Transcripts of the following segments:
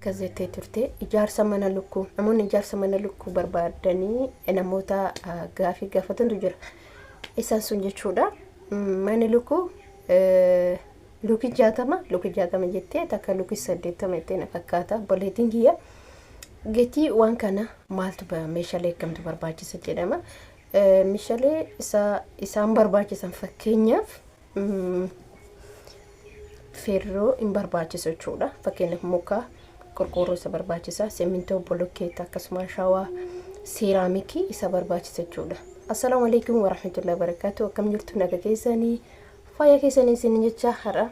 Akkas jettee turte, ijaarsa mana lukkuu namoonni ijaarsa mana lukkuu barbaadanii namoota gaafii gaafatantu jira. Isaan sun jechuudha. Manni lukkuu luukii 60, luukii 60 jettee, takka luukii 80 jettee na fakkaata obboleettiin kiyya. Gatii waan kana maaltu, meeshaalee akkamtu barbaachisa jedhama. Meeshaalee isaan barbaachisan, fakkeenyaaf feerroo hin barbaachisu jechuudha. Fakkeenyaaf muka, qorqoorroo isa barbaachisa, simmintoo, bolokkeetta, akkasuma shawaa, seeraamikii isa barbaachisa jechuudha. Assalaamu alaikum warahmatullahi wabarakatuh. Akkam jirtu? Naga keessanii, fayyaa keessanii isin jecha har'a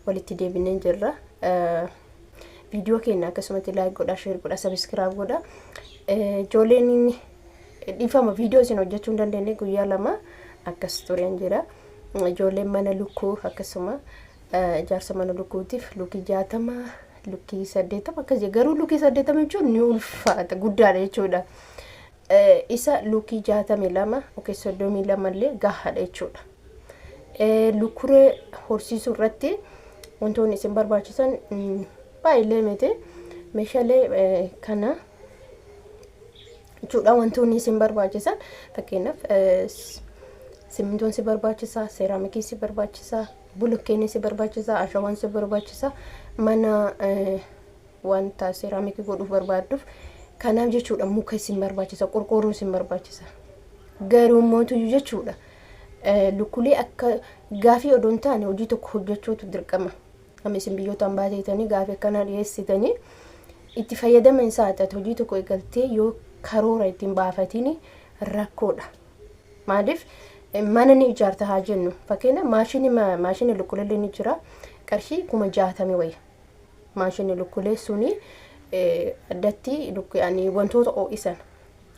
walitti deebinee jirra. Viidiyoo keenya akkasumatti like godha, share godha, subscribe godha. Ijoolleen, dhiifama, viidiyoo isin hojjechuu hin dandeenye, guyyaa 2 akkas tureen jira. Ijoolleen mana lukkuu akkasuma ijaarsa mana lukkuutiif lukkii 60, lukkii 80 akkas, garuu lukkii 80 jechuun ni ulfaata, guddaadha jechuudha. Isa lukkii 62 yookiin 32 illee gahaadha jechuudha. Lukkuree horsiisuu irratti wantoonni isin barbaachisan baay'ee miti. Meeshaalee kana jechuudha wantoonni isin barbaachisan. Fakkeenyaaf simmintoon si barbaachisa, seeraamikii si barbaachisa, bolokkeen si barbaachisa, ashawaan si barbaachisa, mana wanta seeraamikii godhuuf barbaadduuf kanaaf jechuudha. Muka isin barbaachisa, qorqoorroo isin barbaachisa. Garuu mootuyyuu jechuudha, lukkulee akka gaafii odoo hin taane hojii tokko hojjechuutu dirqama. Amma isin biyyoota hambaa teetanii gaafii akkanaa dhiyeessitanii itti fayyadama isaa ta'e, hojii tokko eegaltee yoo karoora ittiin baafatiin rakkoodha. Maaliif, mana ni ijaarta haa jennu, fakkeenya maashinii lukkulee ni jira, qarshii 60,000 wayya. Maashinii lukkulee suni addatti wantoota ho'isan,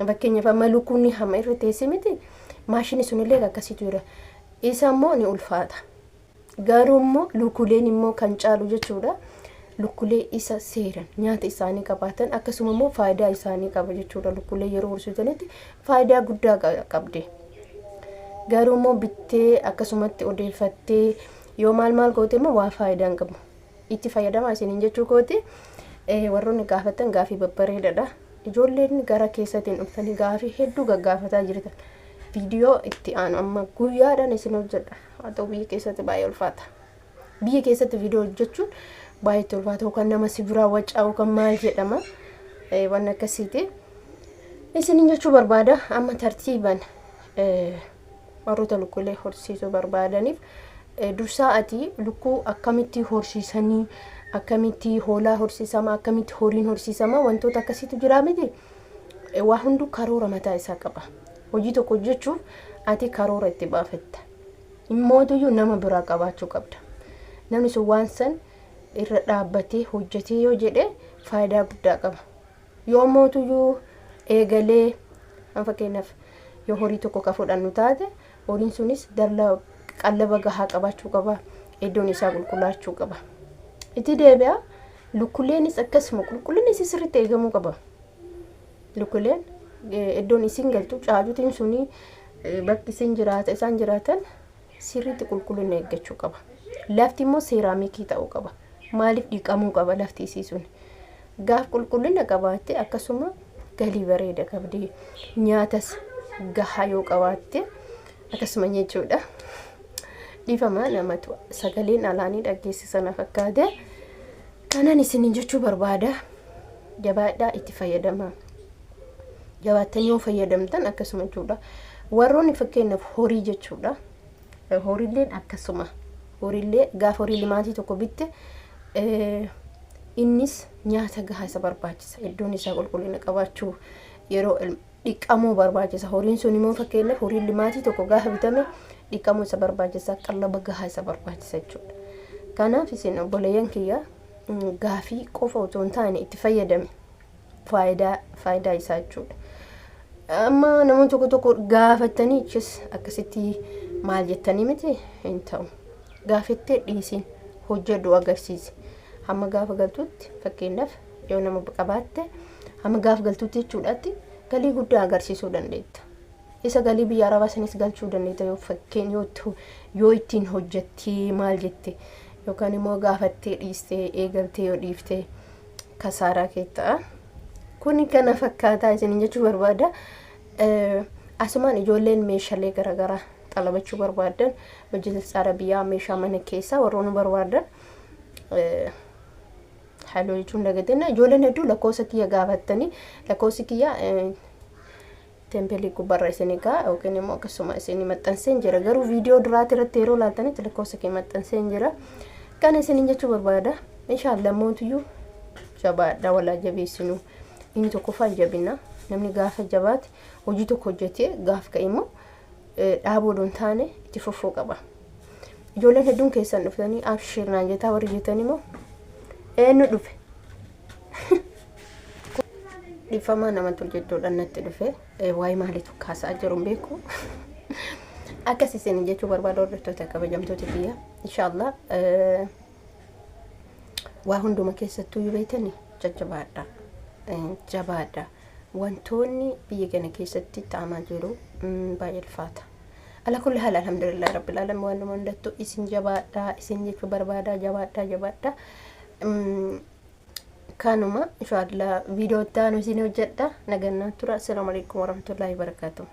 fakkeenyaaf amma lukkuun hamma irra teessi miti, maashinii sunillee akkasiitu jira. Isa immoo ni ulfaata. Garuu immoo lukkuleen immoo kan caalu jechuudha. Lukkulee isa seeran nyaata isaanii qabaatan akkasuma immoo faayidaa isaanii qaba jechuudha. Lukkulee yeroo horsiisanitti faayidaa guddaa qabdi. Garuu immoo bittee akkasumatti odeeffattee yoo maal maal goote immoo waa faayidaa hin qabu. Itti fayyadamaa isiniin jechuu kooti. Warroonni gaafatan gaafii babbareedaadha. Ijoolleen gara keessatiin dhuftanii gaafii hedduu gaggaafataa jirtan. Viidiyoo itti aanu amma guyyaadhaan isin hojjedha. Haa ta'u, biyya keessatti baay'ee ulfaata. Biyya keessatti viidiyoo hojjechuun baay'ee ulfaata, yookaan nama si biraa wacaa yookaan maal jedhama. Waan akkasiiti. Isiniin jechuu barbaada, amma tartiiban warroota lukkuulee horsiisuu barbaadaniif dursaa ati lukkuu akkamitti horsiisanii, akkamitti hoolaa horsiisama, akkamitti horiin horsiisama, wantoota akkasiitu jira miti. Waa hunduu karoora mataa isaa qaba. Hojii tokko hojjechuuf ati karoora itti baafatta. Immootuyyuu nama biraa qabaachuu qabda. Namni sun waan san irra dhaabbatee hojjetee yoo jedhe faayidaa guddaa qaba. Yoo mootuyyuu eegalee, fakkeenyaaf yoo horii tokko ka fudhannu taate, horiin sunis dallaa qallaba gahaa qabaachuu qaba. Iddoon isaa qulqullaachuu qaba. Itti deebi'a, lukkuleenis akkasuma qulqullinni isii sirriitti eegamuu qaba. Lukkuleen iddoon isin galtu, caacutiin suni, bakki isin jiraata isaan jiraatan sirriitti qulqullina eeggachuu qaba. Lafti immoo seeraamikii ta'uu qaba. Maaliif, dhiqamuu qaba lafti isii sun. Gaaf qulqullina qabaatte akkasuma galii bareeda qabdi. Nyaatas gahaa yoo qabaatte akkasuma jechuudha. Dhiifama, namatu sagaleen alaanii dhaggeessisa na fakkaate. Kanan isinin jechuu barbaada. Jabaadhaa, itti fayyadamaa. Jabaattanii yoo fayyadamtan akkasuma jechuudha. Warroonni fakkeenyaaf horii jechuudha. Horiilleen akkasuma. Horiillee gaafa horii limaatii tokko bitte, innis nyaata gahaa isa barbaachisa. Iddoon isaa qulqullina qabaachuu, yeroo dhiqamuu barbaachisa. Horiin sun immoo, fakkeenyaaf horiin limaatii tokko gaafa bitame, dhiqamuu isa barbaachisa. Qallaba gahaa isa barbaachisa jechuudha. Kanaaf isin obboleeyyan kiyya, gaafii qofa otoo hin taane itti fayyadame faayidaa isaa jechuudha. Amma namoonni tokko tokko gaafatanii ichis akkasitti maal jettanii miti, hin ta'u. Gaafattee dhiisiin, hojjedhu, agarsiisi. Hamma gaafa galtutti, fakkeenyaaf yoo nama qabaatte, hamma gaafa galtutti jechuudhaatti galii guddaa agarsiisuu dandeetta. Isa galii biyya arabaa sanis galchuu dandeetta yoo fakkeen yoo ittiin hojjettee maal jette, yookaan immoo gaafattee dhiistee eegaltee yoo dhiiftee. Kasaaraa kee ta'a. Kuni kana fakkaataa isin jechuu barbaada. Asumaan ijoolleen meeshaalee garaagaraa xalabachuu barbaadan, majlis Arabiyaa, meeshaa mana keessaa warroonni barbaadan, halluu jechuun dagatina. Ijoolleen hedduu lakkoofsa kiyya gaafattanii, lakkoofsi kiyya tempeelii gubbaarra isin egaa yookiin immoo akkasuma isin maxxanseen jira. Garuu viidiyoo duraati irratti yeroo laaltanitti lakkoofsa kee maxxanseen jira. Kan isin jechuu barbaada. Inshaallah mootuyyuu jabaadha, walaa jabeessinu. Inni tokkoffaan jabina. Namni gaafa jabaate hojii tokko hojjetee gaaf ka'e immoo dhaabuu odoo hin taane itti fufuu qaba. Ijoolleen hedduun keessan dhuftanii abshir naan jettaa, warri jettan immoo eenyu dhufe? Dhiifamaa, namatti hojjechuudhaan natti dhufe, waa'ee maaliitu kaasaa jiru hin beeku. Akkas isin jechuu barbaada, hordoftoota kabajamtoota kiyya. Inshaallah waa hunduma keessattuu yoo beektani jajjabaadha. Jabaadha. Wantoonni biyya kana keessatti ta'amaa jiru baay'ee ulfaata. Ala kulli haala, alhamdulillah rabbil alamin, waan nama hundattuu isin jabaadha isin jechuu barbaada. Jabaadha, jabaadha. Kanuma, inshaallah viidiyoo itti aanu isin hojjedha. Nagannaa tura. Assalaamu alaikum warahmatullahi wabarakatuh.